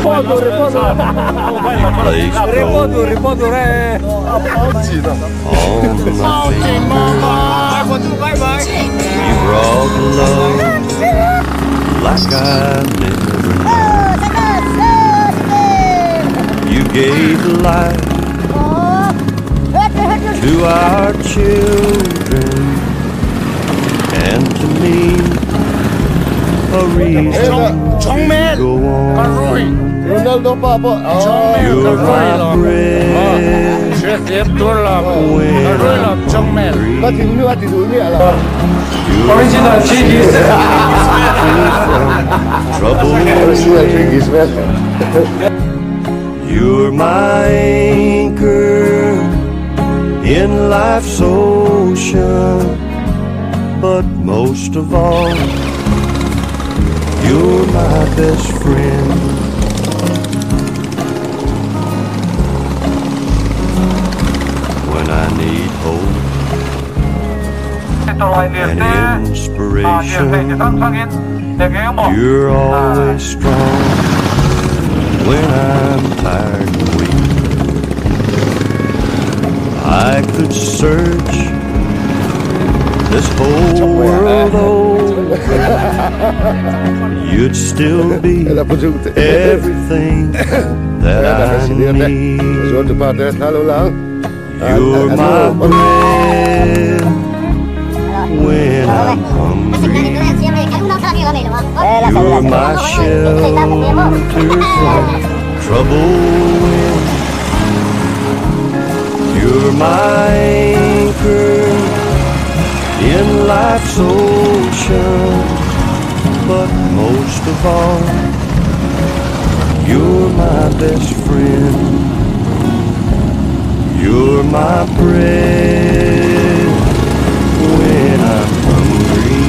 Place gold on my fingers. You brought love like I never knew. You gave life to our children and to me a reason to go on. Ronaldo pa po. You're my bread when I'm hungry. Original Chinese. Trouble. Original Chinese man. You're my anchor in life's ocean, but most of all, you're my best friend. When I need hope and inspiration, you're always strong when I'm tired and weak. I could search this whole world over, you'd still be everything that I need. You're my bread when I'm hungry. You're my shelter from trouble wind. You're my anchor in life's ocean, but most of all, you're my best friend. You're my bread when I'm hungry.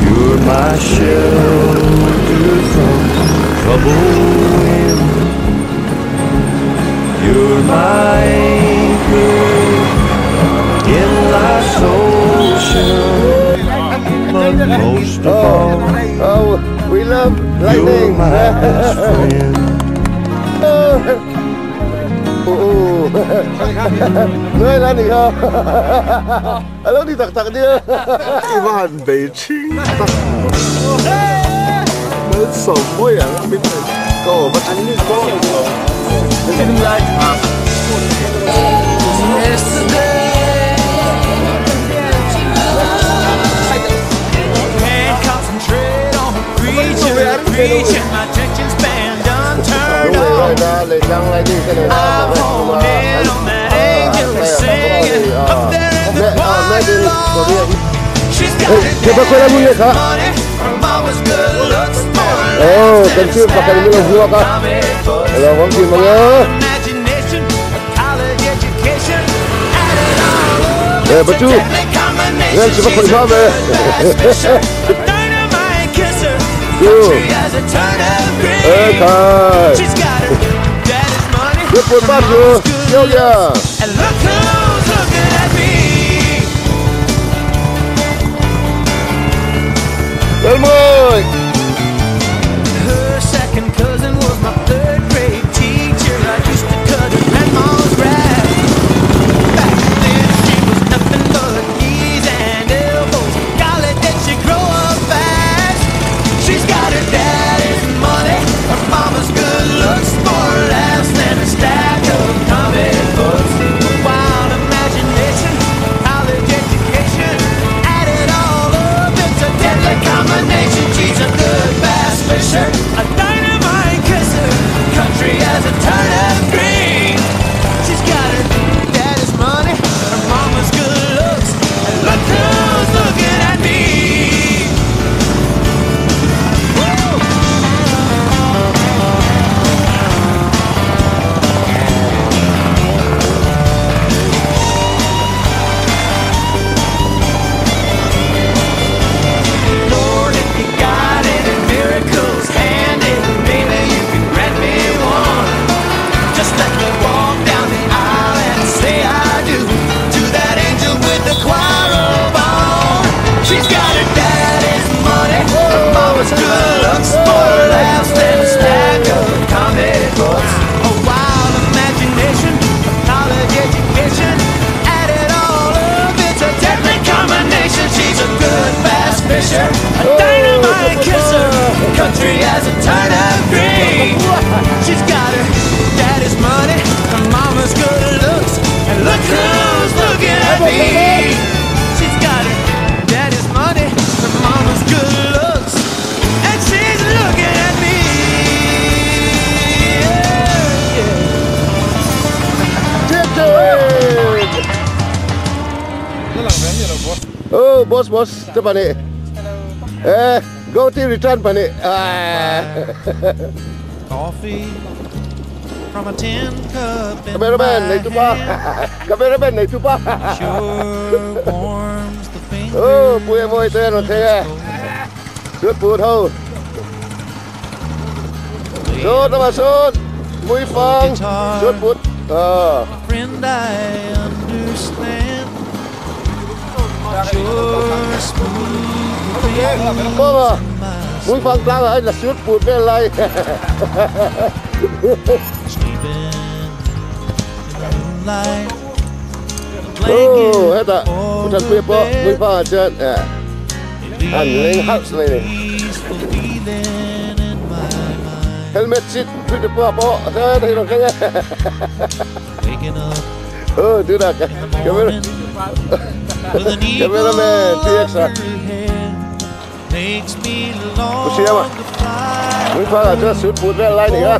You're my shelter from trouble wind. You're my anchor in life's ocean, but most of all, Oh, we love you're lightning. my best friend. Oo. Nói là gì không? Alo đi tặc tặc đi. Ivan 北京，们什么呀？没够，不够。 Can't concentrate on preaching, preaching. My attention span done turned off. I'm holding on that angel singing up there in the choir loft. She's got her daddy's money, her mama's good looks, more Oh, laughs than thank you. a Baka nila stack buwa of ka. comic books. Hello, Ma'am Kim. Hello. Imagination, a college education, add it all up. Eh, It's a Bachu. deadly combination. Yan, si She's Bakoy a Ma'am, eh. goodbye special, a dynamite kisser, Yo. country as a turnip green. Eh, Kai. She's got her daddy's money, Good for her Bachu. mama's good Yo, yeah. looks, and look who's looking at me. Elmoy. Her second cousin was my third grade teacher. I used to cut her grandma's grass. Back then she was nothing but knees and elbows. Golly, did she grow up fast? She's got her daddy's money, her mama's good looks, more laughs than a stack of comic books. A wild Oh boss boss te pahnih eh go team return pahnih Cameraman nei tupa cameraman nei tupa Oh pui a mawi te an rawn thleng e Suit put ho Sawt lamah sawn mui fang suit put ah. Kawnga mui fang tlangah a inla suit put vel lai. Aw hetah Pu Thanpuia pawh mui fangah chuan an leng harh mai a ni. Helmet seat thui te pawh pawh a hre thei lo thleng e. Aw tunah camera cameraman TX a Pu Siama mui fangah chuan suit put vel lai a ni a.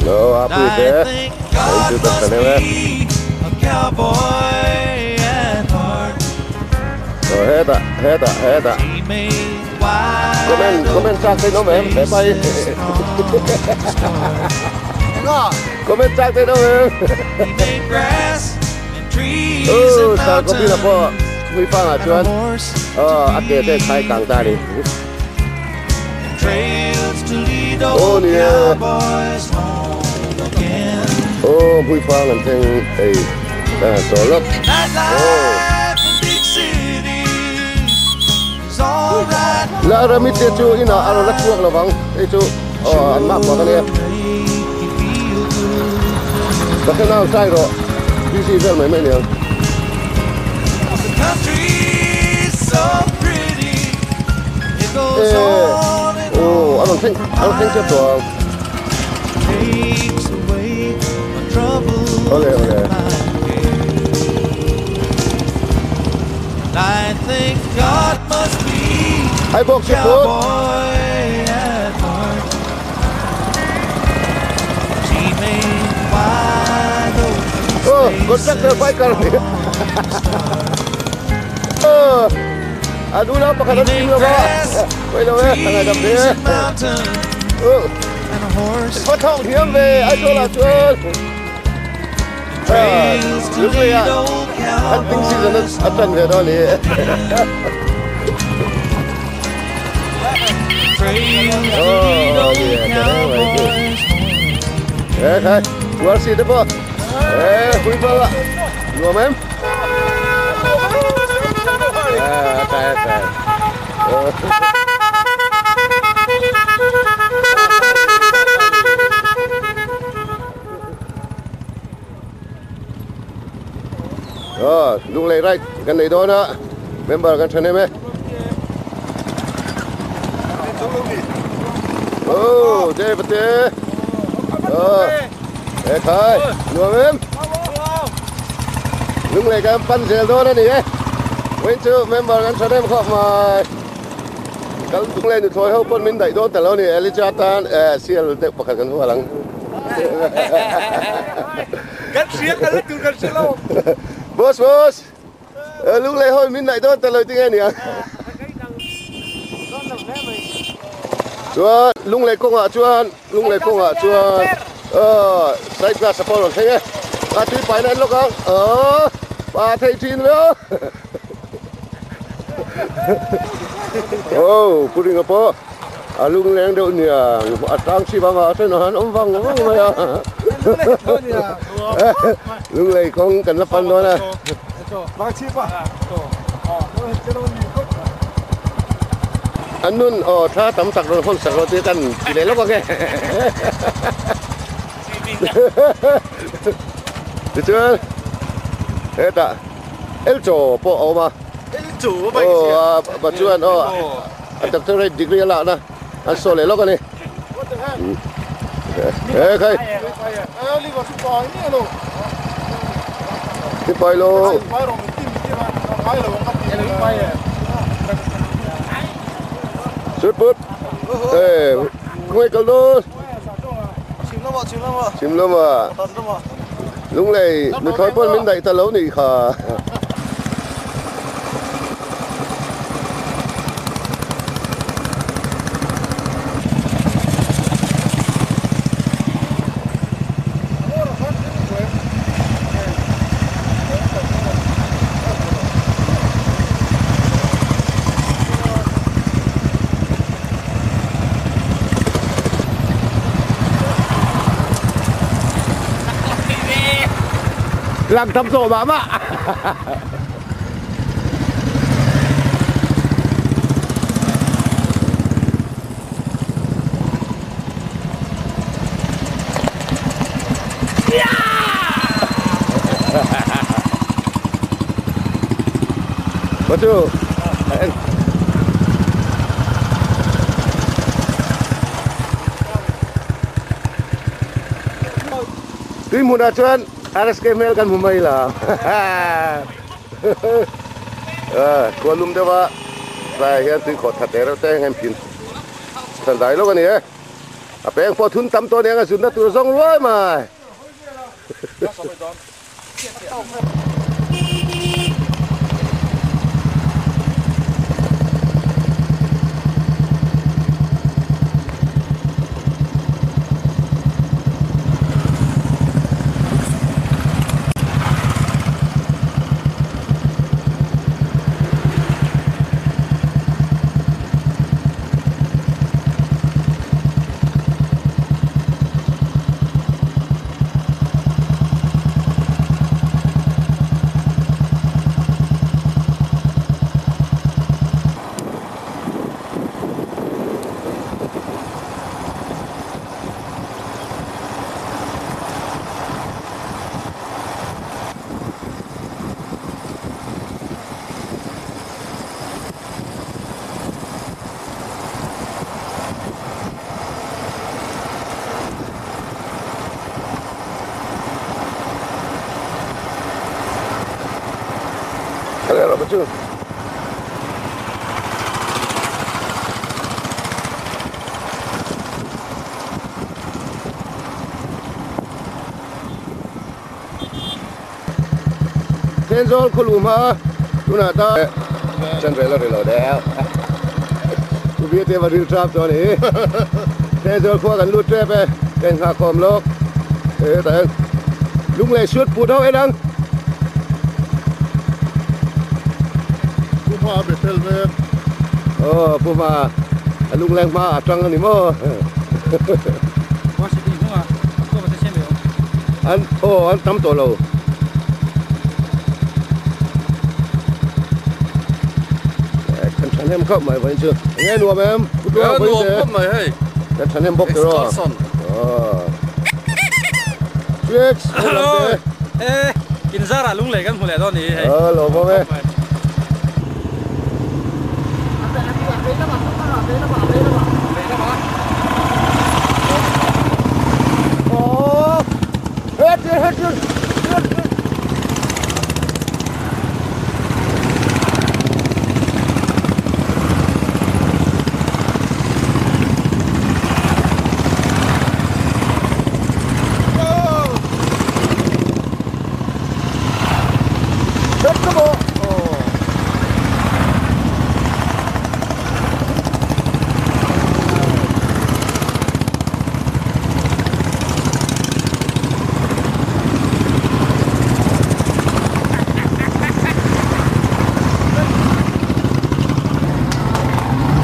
Hello a pui te a in chu tak ta deuh e. Aw hetah hetah hetah comment comment chak theih nawm em he pai comment chak theih nawm em aw star copy la pawh mui pangah chuan aw a ke te khai kang ta a ni. Aw ni e aw hmui fang an thleng hei ka han sawi lawk aw la rami te chu inah a rawn la chhuak lo vang hei chu aw an mah kuak a nia ka hre nau sai rawh busy vel mai mai a niang. Aw a rawn thleng a rawn thleng chiap tawh ang. Awle awle. Hai bawk si put. Oh, contractor biker. Oh. A duhna pakhat an chim lo va, pawi lo e, a ngaidam ve e. Va thawk thiam ve Aizawl ah chuan Lunglei ah hunting season a tan ve dawn a ni. Aw ni e, ta reng mai chu. E khai, URC te pawh e hui bal a nuam em? Lunglei right kan nei dawn a member kan thahnem e oh Dave te e khai nuam em Lunglei kan pan zel dawn a ni e vawiin chu member kan thahnem khawp mai kal Lunglei nuthlawi ho pawn min daih dawn ta lo a ni Elija tan sial deuh pakhat kan hual ang. Kan hria kal na tur kan hre lo. Boss boss Lunglei ho in min daih dawn ta lo tinge nia. Chuan Lunglei kawngah chuan Lunglei kawngah chuan side glass a pawh a rawn thleng e. A tui paina en lawk ang. Pa thei thin ve aw. Aw Pu Ringa pawh a lungleng deuh niang a tlang chhip ang a then a han awm vang vang mai a. Lunglei kawng kan la pan dawn a. An nun aw thla tam tak rawn hawn sak rawh tih kan ti leh lawk ang e. Tichuan hetah El Chaw pawh a awm a. El Chaw a bike sia. Aw a chuan aw a doctorate degree a lakna an saw leh lawk a ni. E khai. Ti pai lo. Sut put. E khawngaih kal dawn. Chhim lamah chhim lamah. Chhim lamah. Tan lamah. Lunglei nuthlawi pawn min daih ta lo nih kha. Lang tam tawh mah mah. Betul. Tui hmunah chuan RSK hmel kan hmu mai la. Khua lum deuh a tlaiah hian tui khawh that leh reuh te heng phin than dai lawk a ni e. A peng pawh thun tam tawh aniang a zunna tur zawng ruai mai. Thenzawl khawlum a tunah ta chan rel a ri lo deuh u Biate va ril tap chuan i Thenzawl khua kan lut tep e ka inghah khawm lawk hetah hian lung leh suit put ho en ang. Pu Hma a be fel mek. Aw Pu Hma a lungleng hma a tang a ni maw. An aw an tam tawh lo. Kan thahnem khawp mai vawiin chu. Enge nuam em? Pu Tluang vawiin te. Nuam khawp mai hei. Kan thahnem bawk tiraw. Excursion. Tricks. Hello. E inzarah lunglei kan hmu leh dawn ni hei. Aw lawmawm e.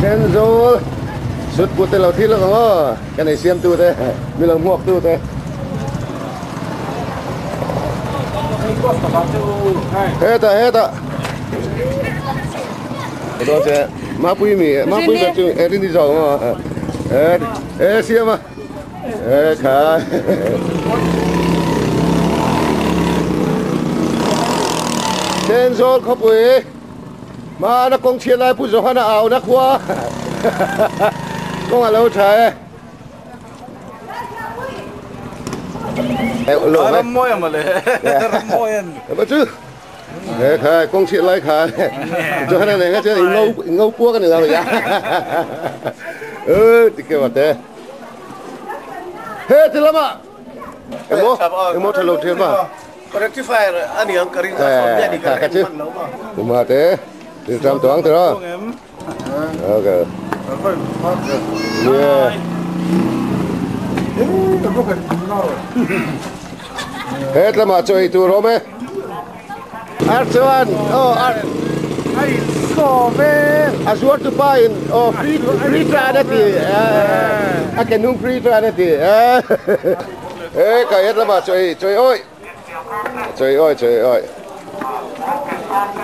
Thenzawl sut put te lo thil ang aw kan ei siam tu te mi lo hmuak tu te. Hetah hetah Dawn che Mapui mi Mapui ber chu Erin i zawng maw e e siam a e kha Thenzawl khawpui Hmana kawng chhiat lai Pu Johana au na khua kawng a lo tha e. Ram mawi a mawle ram mawi a ni. Ema chu he kha kawng chhiat lai kha Johana nen kha chuan in ngo puak a ni lo ya e tike mate he ti lamah. Emo emo thalo the ma. Rectifier ani ang karin ka som ni ka ka chu. Ma te. Ti tram toang te ro. Okay. Yeah. Hết là mà chơi tu rồi mẹ. Archuan, oh ar. Ai so ve. Azuar tu pa in oh free free tranity. A cái nung free tranity. Ê cái hết là mà chơi chơi ơi. Chơi ơi chơi ơi.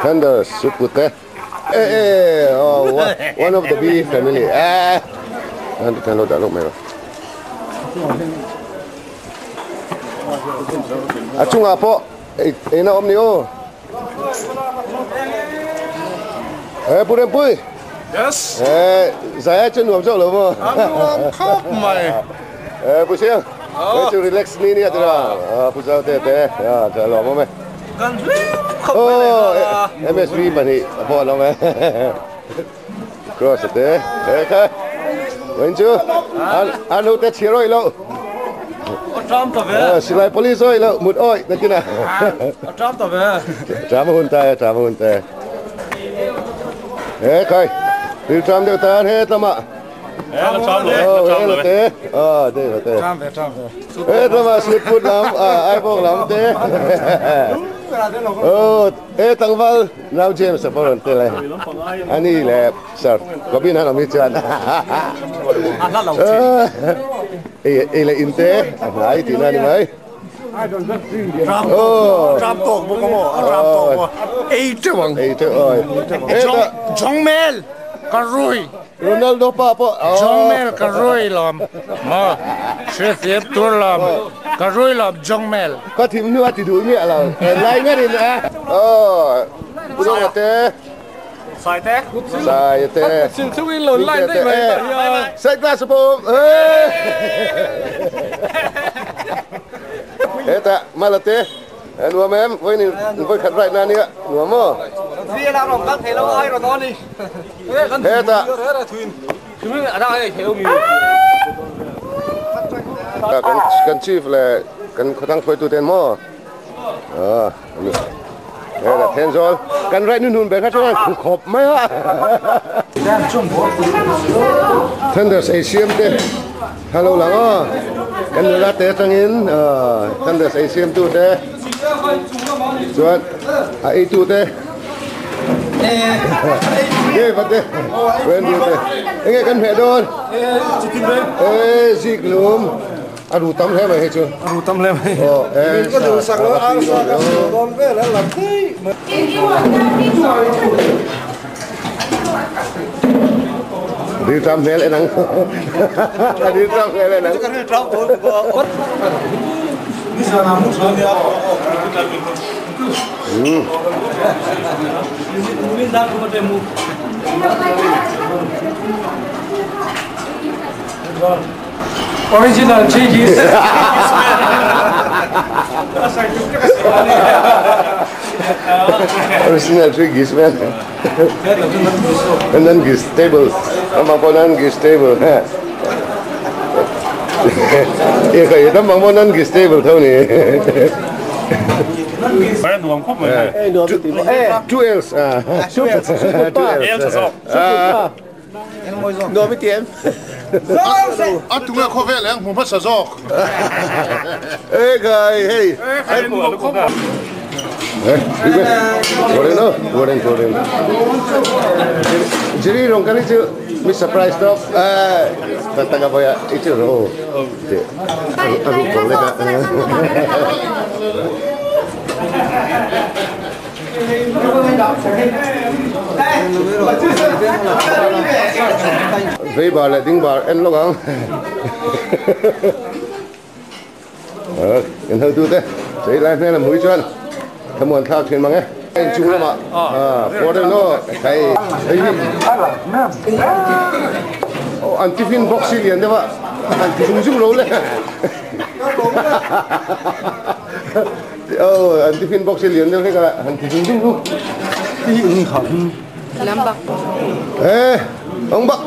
Thunder supute. Ê ê oh one of the bee family. Eh. Anh thằng nó đã lúc mày rồi. À chung à po, ê na om niyo. Ê purem pui. Yes. Ê zaya chân nuam cho lo mo. Nuam khop mày. Ê pu siang. Ê chu relax ni ni atra. À pu sao te te. À chả lo mo me. Kan khop mày. MSV mà ni po lo me. Cross te. Ê khai. Wen chu. An hu te chiroi lo. Tram ta về. Silai police oi lo mut oi na kina. Tram ta về. Tram hun ta, tram hun ta. Ê khai. Đi tram được ta hết lắm ạ. Tram rồi, thế. Ờ, đây là thế. Tram về, tram về. Ê tram slip put lắm, à ai bông lắm thế. Ờ, ê tăng Val, now James sa paron thế này. Anh ấy là sir, có biết hắn làm gì chưa? Ê ê là inte, ai thì na ni mấy. Tram tộc bố có mỏ, tram tộc bố. Ê chứ bằng. Ê chứ ơi. Jong Mel, Karui. Ronaldo pa po. Jong Mel Karui lom. Mà, sẽ tiếp tur lom. Karui lom Jong Mel. Có thím nữa thì đuổi mẹ là lại nghe đi nữa. Ờ, bữa nay thế. Sai thế. Sai thế. Xin chúc in lộn lại đây mày. Sai class po. Ê ta, mà là thế. Nuam em, với ni với khát right na nia, nuam mo. Đi làm lòng các thầy lâu ai rồi đó đi. Ê ta. Kan kan chief là kan thang phơi tu ten mo. Ờ. Ê là ten rồi. Kan right nun bé khát cho khop mấy ha. Thunders ACM te. Hello lang o. Kan nula te tangin Thunders ACM tu te. Chuan a ei tu te. Ghê vật te. Quên tu te. Nghe kan mẹ đôn. Ê zik lum. À đủ tắm thế mày hay chưa? Đủ tắm lên mày. Ờ, có đủ sạc nó ăn sạc nó đón về là làm thế. Đi tắm thế lại nắng. Đi tắm thế lại nắng. Original changes. Original changes, man. And then gis table. Ang po nan gis table. Iya kaya tambang mo nan gis table thau ni. Two else. Two else. Nuam i tiem. A tunga khovel ang hmu hmasa zawk. Ê guy, hey. Moreno, Moreno, Moreno. Jiri rong kali chu mi surprise top. Tataga boya ichu ro. Aru ko le ka. Vei bar le ding bar en lo gang. In ho tu te. Sei lai ne la mui chuan. Tham muan thak thin mang e. En chung lama. Moreno kai. An tiffin box lian dewa. An ti chung chung lo le. Oh, an tiffin box lian dewa ka an ti chung chung lu. Lambak. Eh, ông Bắc.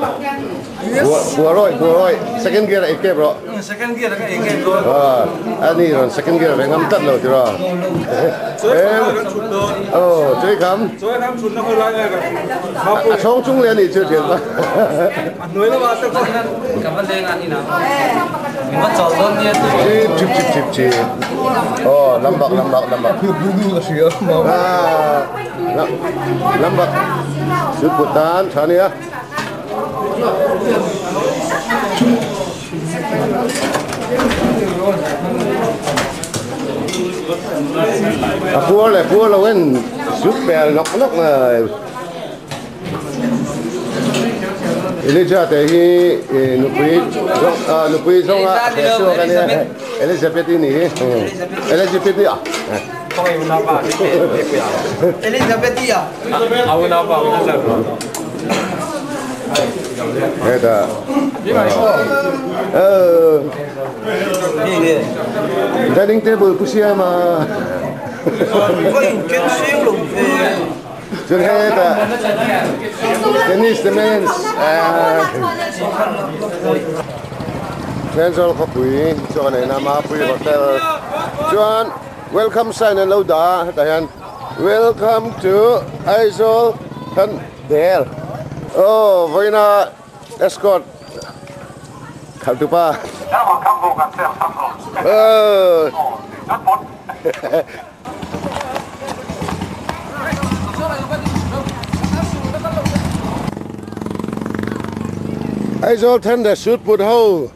Buaroi, buaroi. Second gear ei kep rawh. Second gear ka ei kep dawn. A ni rawn second gear ve ngam tlat lo tiraw. Oh, chawi kham. Chawi kham chhutna khawi lai nge ka. A chhawng chung leh a nih chu thian pa. A hnuai lamah te pawh hian ka va leng a ni na. Min va chawl dawn nia tu. Chip chip chip chip chip. Oh, lambak lambak lambak. Lambak. Sut put tan tha nia. A puar leh puar lo en sut pel nawk nawk mai. Elijah te hi nupui nupui zawnga a hre chhuak a nia Elizabeth i ni hi Elizabeth i a Elizabeth i a Hetah dining table pu siam a. Chuan hetah Dennis the Mens Thenzawl khawpui chuan a inah Mapui Hotel chuan welcome sign an lo dah a hetah hian welcome to Aizawl Than Der aw vawiina escort khalh tupa aw. Aizawl Thunder suit put ho.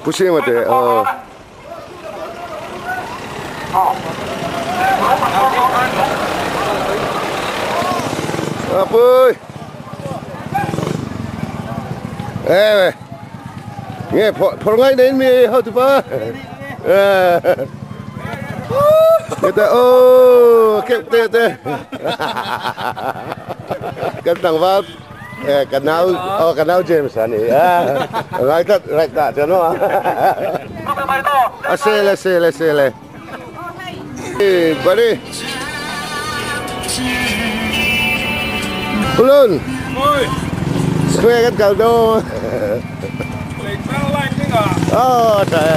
Pu Siama te aw. Apui. Ê nghe phor ngay đến mi hao tu pa. Người ta ô kẹp tê tê. Kan tlangval kan nau aw kan nau James a ni a right that right that chuan maw a sel e sel e sel e buddy Ulun square kan kal dawn aw tha e.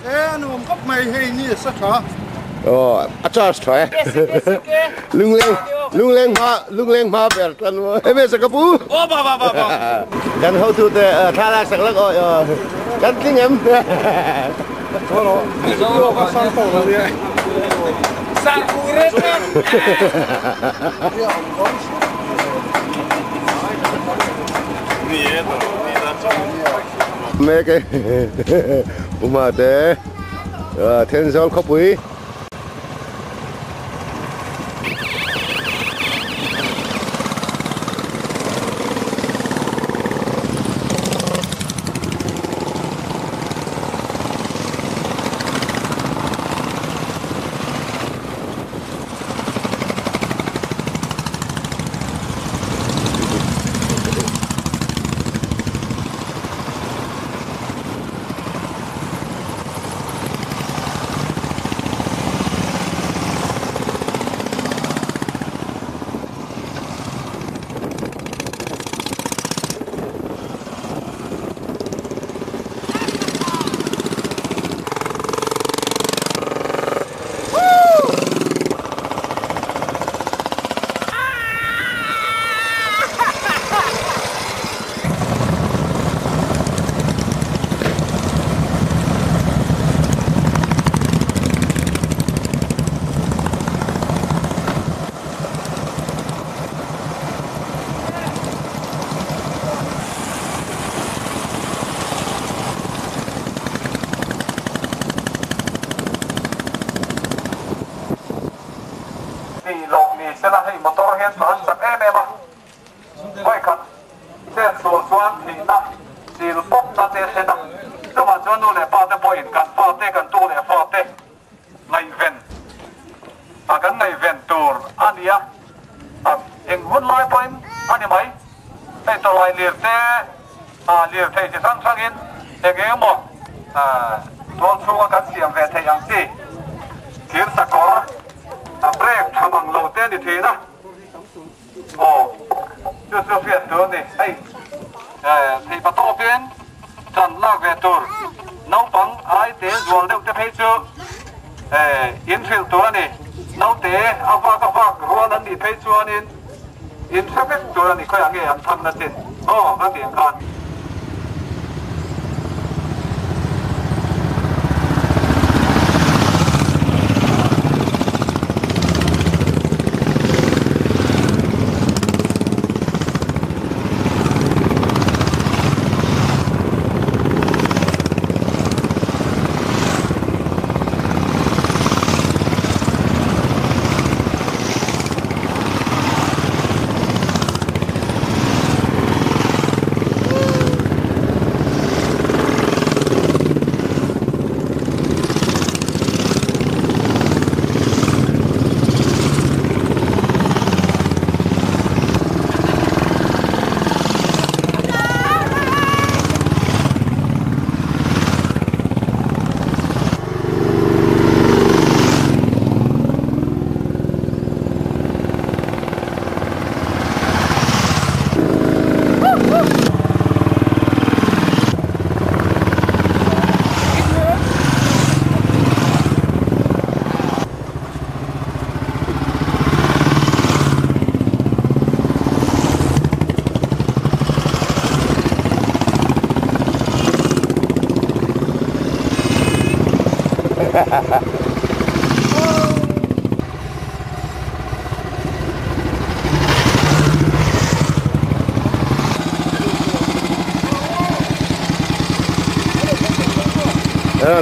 E a nuam khawp mai hei ni a sa tha. Aw a charge tha e. Lungleng lungleng hma lungleng hma ber tan maw eme sa ka pu. Aw ba ba ba ba. Kan hotu te thla lak sak lak awi aw kan tling em. Mek e Uma te Thenzawl khawpui. Tih loh ni sela hei motor hian tlan chak em em a, vawikhat chet sual chuan thihna chil pawpna te a thlen a, chuvah chuan nu leh pa te pawhin kan fate kan tu leh fate ngaihven a kan ngaihven tur a ni a, eng hun lai pawhin. a ni mai. Hei tawlailir te, lirthei chi hrang hrangin eng eng emaw tual chhunga kan siam ve theih ang chi thir sakawr a brake tha mang lo te a ni thin a. Aw, chu chu hriat tur a ni. Hei theih patawpin ṭan lak ve tur naupang ai te zual deuh te phei chu in hrilh tur a ni. Naute a vak a vak rual an nih phei chuanin in hre vek tur a ni. Khawiah nge an thamna chin? Aw, ka tih ang khan.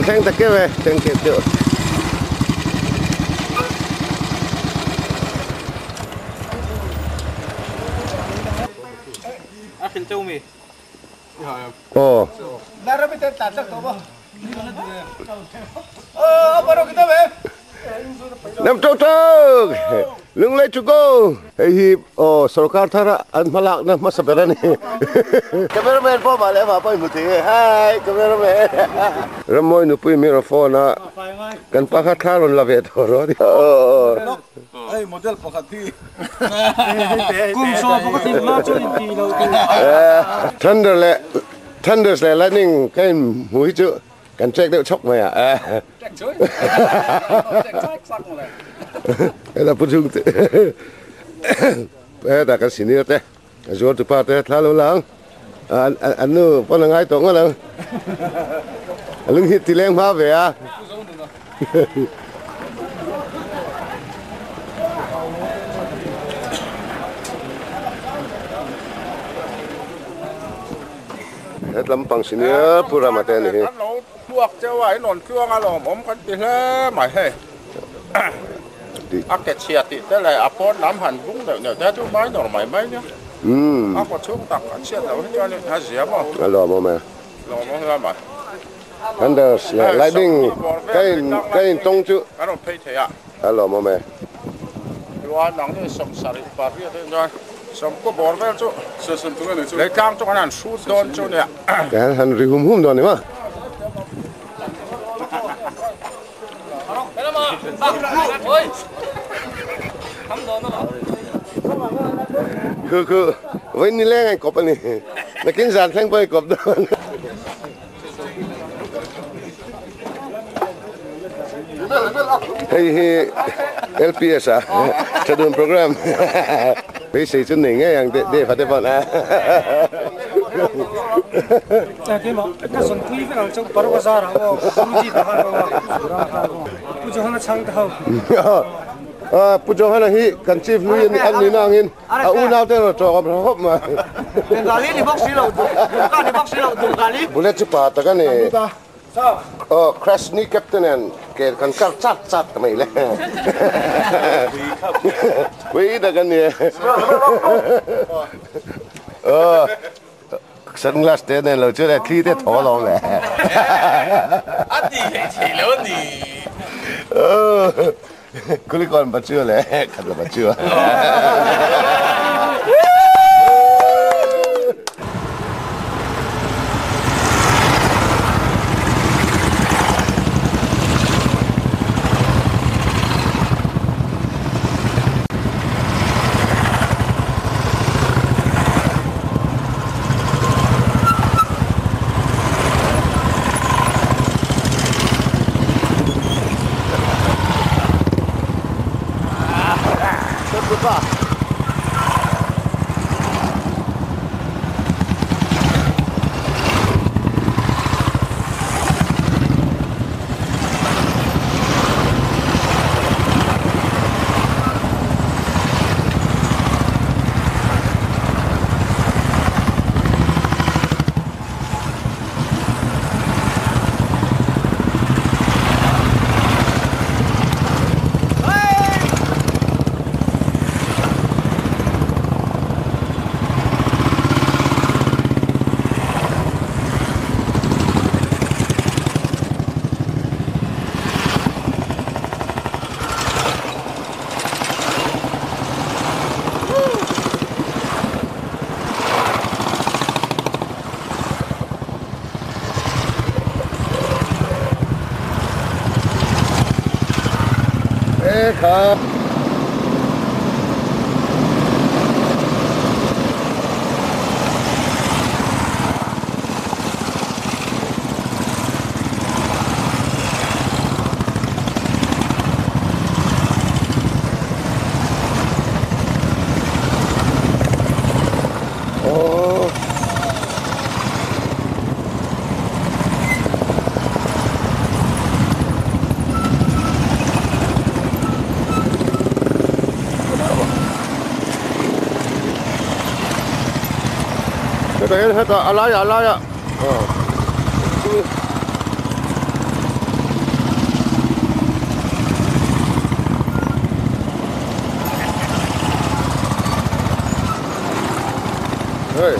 Thleng tak keuh e, thleng keuh keuh. Aw. Nam tawk tawk! Lunglei to go! Hei hi aw sorkar thara an hmalakna hmasa ber a ni. Cameraman pawh mah leh amah pawh i hmu thei e. Hi cameraman! Rammawi nupui microphone a kan pa kha thla rawn la ve tawh rawh a ni. Hei model pakhat hi. Kum saw pakhatin hma chuan in tih loh tur. Thunder leh Thunders leh lightning ka in hmu hi chu kan check deuh chhawk mai a. Check chui. Check chak chak mawle. Heta pu chung te heta kan senior te a zuar tu pa te thla lo la ang. An nu pawn a ngai tawh ngawt ang. A lung hi ti leng hma ve a. He tlampang si nia Pu Rama te a ni hi. Kan lo tluak cheu a, in rawn tluang a lawmawm kan ti hle mai hei. A ke chhia tih te leh a pawn lam han bung deuh deuh te chu minor mai mai nia. A kaw chhung tak a chhiat loh hi chuan a zia maw? A lawmawm e. Lawmawm hle mai. Thunders leh lightning ka in ka in tawng chu. Kan rawn phei thei a. A lawmawm e. Chuan nang ni 70 pariat hi chuan sawmkaw bawr vel chu leitlang chu kan han hrut dawn chu nia. Kan han ri hum hum dawn ni ma. Khu khu vawiin ni leng a inkawp a ni. Nakin zan thleng pawh a inkawp dawn. Hei hi LPS a thadun program beisei chu nei ngei ang Dave a te pawn a. Pu Johana hi kan chief lui a ni nangin A unau te erawh tawng a hre khawp mai. Bengali ni bawk si lo, Dumka ni bawk si lo, Dungali. Bullet chu pa tak a ni. Aw, crash ni captain en ke kan kar chat chat ta mai le. Pui tak a ni e. Aw, sunglass te nen lo chuan thli te thaw alawm le. A ti thei thei lo a ni. Aw. Kulikawn Bachu leh Khatla Bachu. Pupa. ครับโอ้ 等一下，等阿拉呀，阿拉呀，哦。对。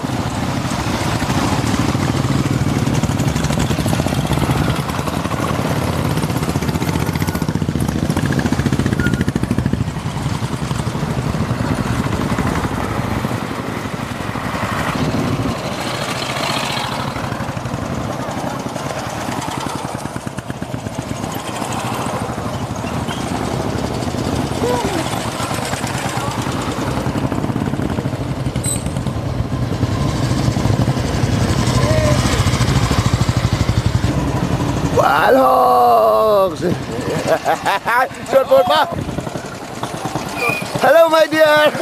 Short pa. Hello, my dear.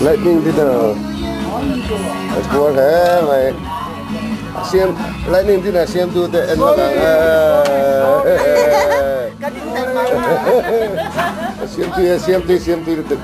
Lightning dinner a puar hle mai a siam lightning dinner siam tu te en lawk ang a siam tui a siam tui siam tui lutuk.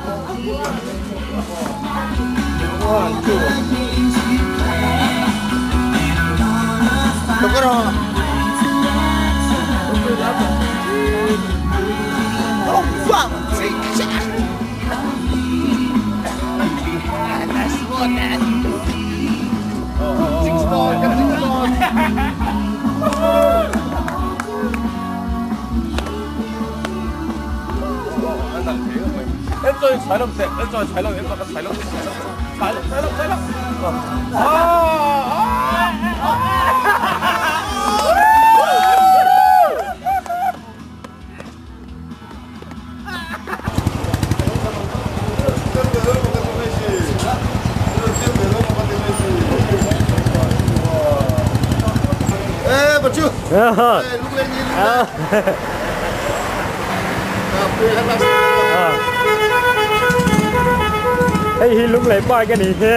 Hei hi Lunglei bike a ni hi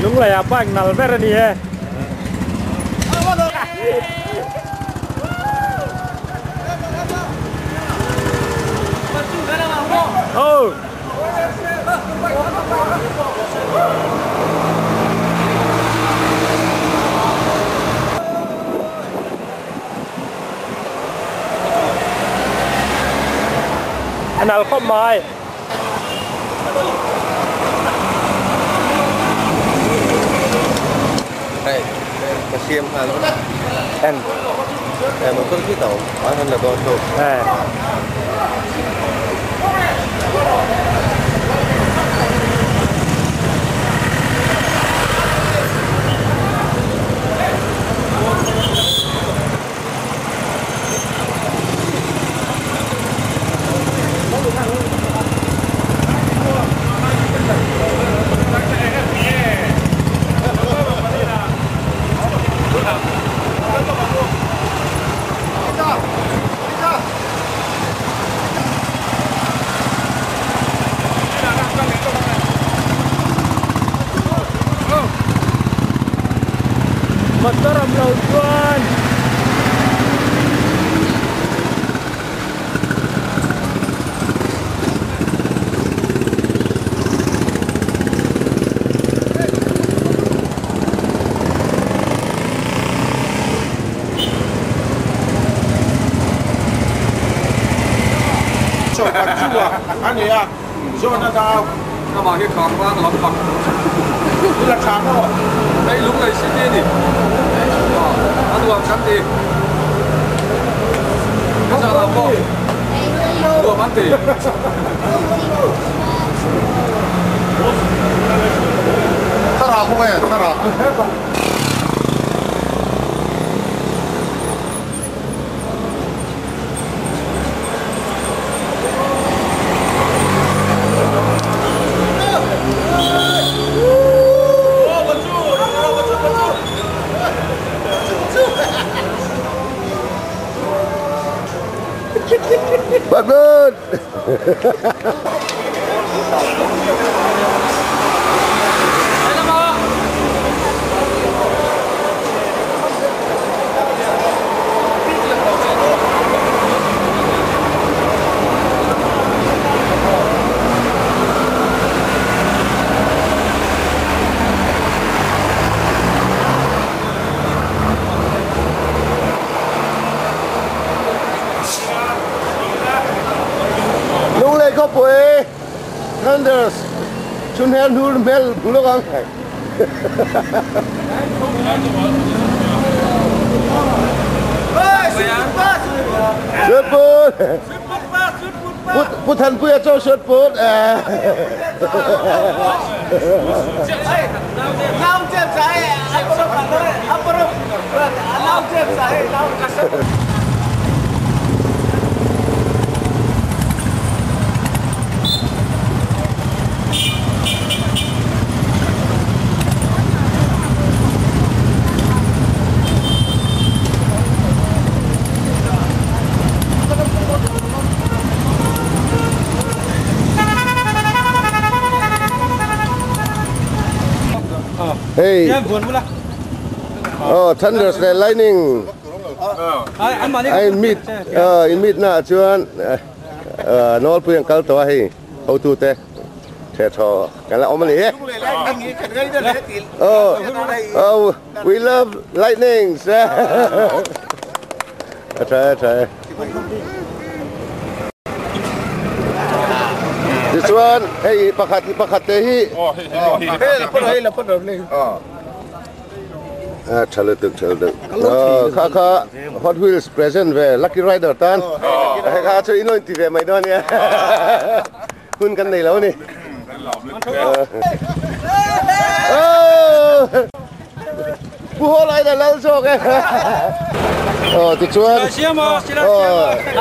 Lunglei ah bike nal ber a ni e. A nal khawp mai. Hei, ka siam nghal. En. Eh, motor khi tau. An han la dawn tawh. Eh. Motor awm lo chuan Batman! Lunglei khawpui Thunders chhunhel hnur hmel hmu lawk ang. Sutput! Pu Thanpuia chaw Sutput! Hei oh thunders leh lightning a in meet in meet na ah chuan nawlpui an kal tawh a hei hotu te theh thaw kan la awm a ni e oh oh we love lightnings a tha e tha e tichuan hei pakhat pakhat te hi a tha lutuk tha lutuk kha kha Hot Wheels present ve Lucky Rider tan hei kha chu in lo inti ve mai dawn ania hun kan nei lo a ni. Pu Haw lai na lal zawk e. Aw tichuan.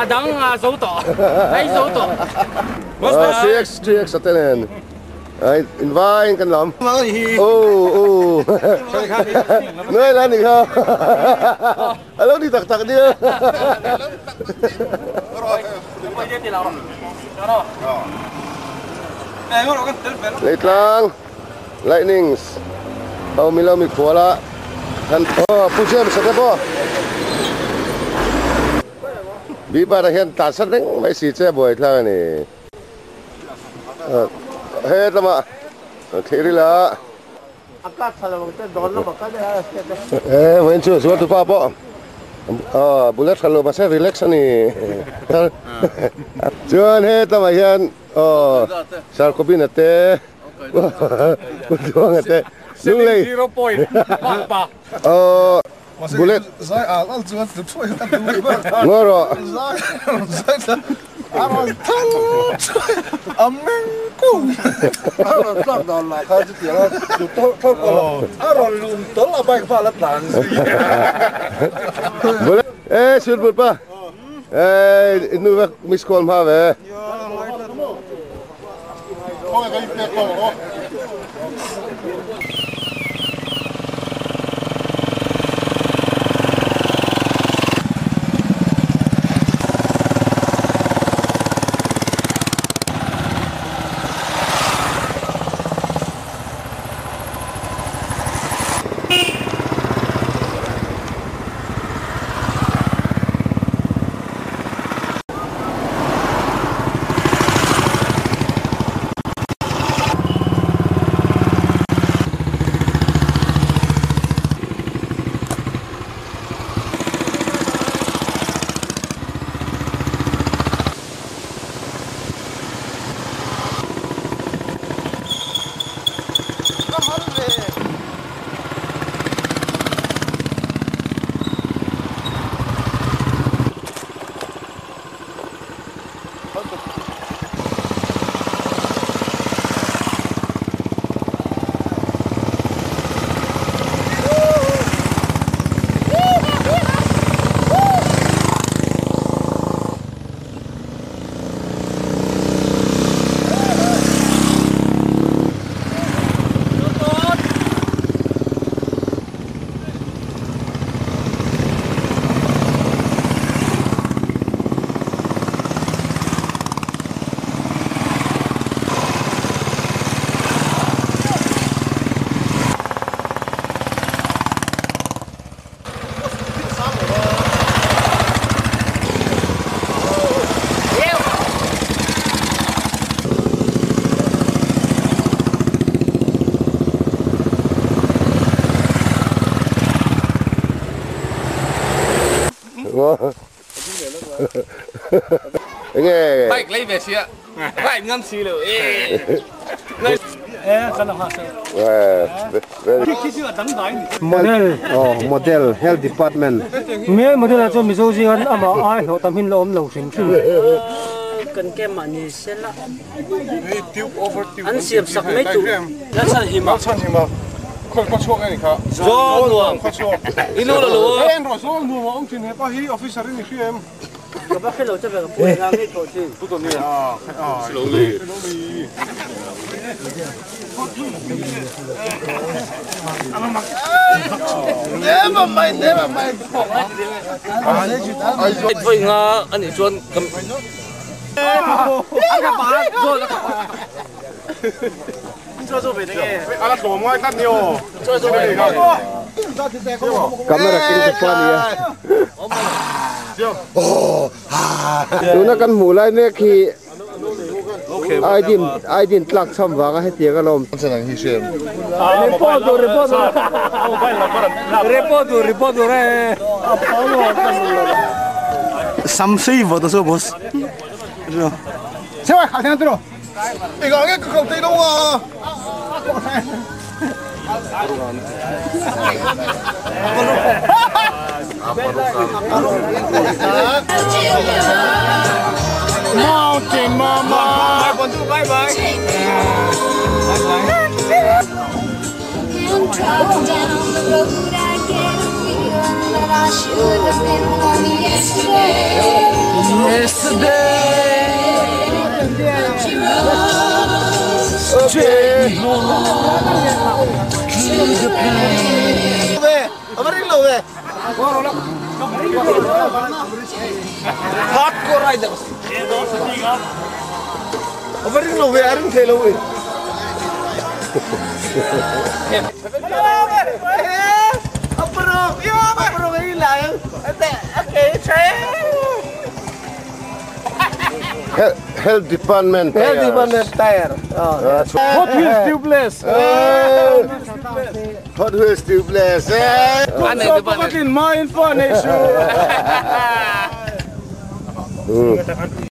A dang a zo tawh. Ai zo tawh. 3x 3x a te nen. Ai invai kan lam. Oh oh. Nuai la ni kha. A lo ni tak tak nia. Leitlang Lightnings ho milo mikhual a kan aw Pu James a te pawh Bihbar ah hian tlan sat reng mai si che buai tlang a ni. Hetlama thlir ila. He vawiin chu zuar tupa pawh bul a tha lo mahse relax a ni chuan he tlangah hian aw Sarkawbina te Puduanga te Lunglei aw Bullet ngawi rawh. Bullet e sut but pa e nu vek miss call hma ve. Enge bike lei ve sia ride ngam si lo e Model oh model health department me model ah chuan mizo zing an amah ai hlawh tam hin la awm lo hrim hrim kan kem mah ni sela an siam sak mai tur Lalchhanhima Zawlnuam Ka va hrelo che ve ka pu enga ngei thawh thin. Voi nga anih chuan ka Camera king te pa nia. Tuna kan hmuh lai mek hi aidin aidin tlak cham wanga hetiang alawm. Mountain Mama. Bye bye. And driving down the road, I get a feeling that I should have been home yesterday. Yesterday. But you rose Take me home to the pain. Hardcore riders. Health Department. Health Department tire. Hot Wheels tubeless. Hot Wheels tubeless. So pakatin ma info na issue.